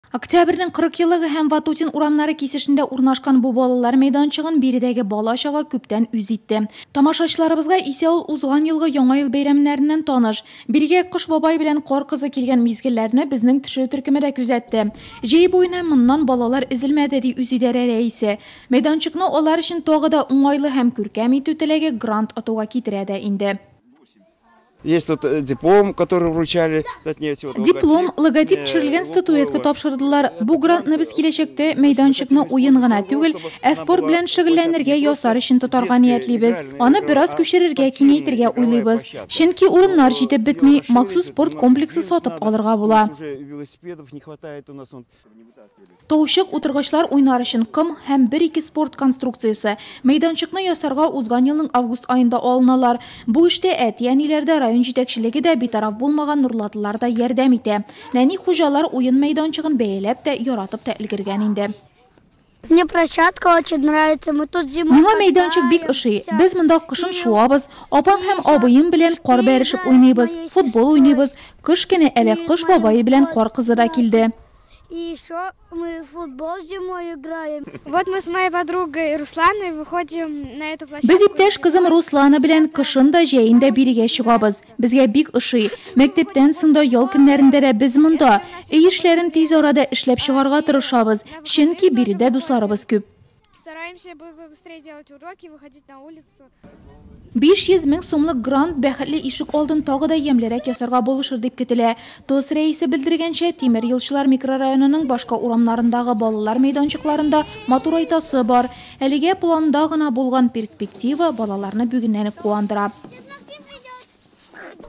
Октябрьнең 40 еллыгы һәм Ватутин урамнары кисешендә урнашкан бу балалар мәйданчыгын биредәге бала-чага күптән үз итте. Тамашачыларыбызга исә ул узган елгы Яңа ел бәйрәмнәреннән таныш. Бирегә Кыш бабай белән Кар кызы килгән мизгелләрне безнең төшерү төркеме дә күзәтте. Җәй буена моннан балалар өзелмәде, ди үзидарә рәисе. Мәйданчыкны алар өчен тагы да уңайлы һәм күркәм итү теләге грант отуга китерә дә инде. Есть тут э, диплом, который вручали. Диплом, логотип төшерелгән статуэтка тапшырдылар. Бу грантны без киләчәктә мәйданчыкны уен гына түгел, ә спорт белән шөгыльләнергә ясар өчен тотарга ниятлибез. Аны бераз күчерергә, киңәйтергә уйлыйбыз. Чөнки урыннар җитеп бетми, махсус спорт комплексы сатып алырга була. Таучык, утыргычлар, уйнар өчен ком һәм бер-ике спорт конструкциясе. Мәйданчыкны ясарга узган елның август аенда алыналар. Бу эштә әти-әниләр дә, район җитәкчелеге дә, битараф булмаган нурлатлылар да ярдәм итә. Нәни хуҗалар уен мәйданчыгын бәяләп тә, яратып та өлгергән инде. Мне площадка очень нравится. Мы тут зимой Миңа мәйданчык бик ошый. Без монда кышын шуабыз, апам һәм абыем белән кар бәрешеп уйныйбыз, футбол уйныйбыз. Кыш көне әле Кыш бабае белән Кар кызы да килде. И еще мы в футбол зимой играем. Вот мы с моей подругой Русланой выходим на эту площадку. Без иптәш кызым Руслана белән кышын да, җәен дә бирегә чыгабыз. Безгә бик ошый. Мәктәптән соң да, ял көннәрендә дә без монда. Өй эшләрен тиз арада эшләп чыгарга тырышабыз, чөнки биредә дусларыбыз күп. Стараемся быстрее делать уроки, выходить на улицу. 500 мең сумлык грант бәхетле ишек алдын тагы да ямьлерәк ясарга булышыр дип көтелә. ТОС рәисе белдергәнчә, Тимер юлчылар микрорайонының башка урамнарындагы балалар мәйданчыкларын да матурайтасы бар. Әлегә планда гына булган перспектива балаларны бүгеннән үк куандыра.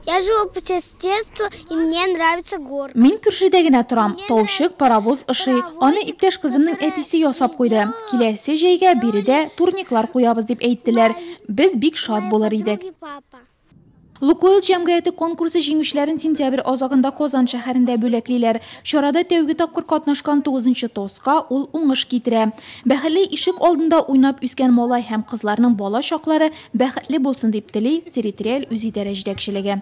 Я живу по соседству, и мне нравится горка. Мин күршедә генә торам. Таучык, паровоз ошый. Аны иптәш кызымның әтисе ясап куйды. Киләсе җәйгә биредә турниклар куябыз дип әйттеләр. Без бик шат булыр идек. Лукойл җәмгыяте конкурсы җиңүчеләрен сентябрь азагында Казан шәһәрендә бүләклиләр. Чарада тәүге тапкыр катнашкан 9 ТОСка ул уңыш китерә. Бәхетле ишек алдында уйнап үскән малай һәм кызларның бала чаклары бәхетле булсын дип тели территориаль үзидарә җитәкчелеге.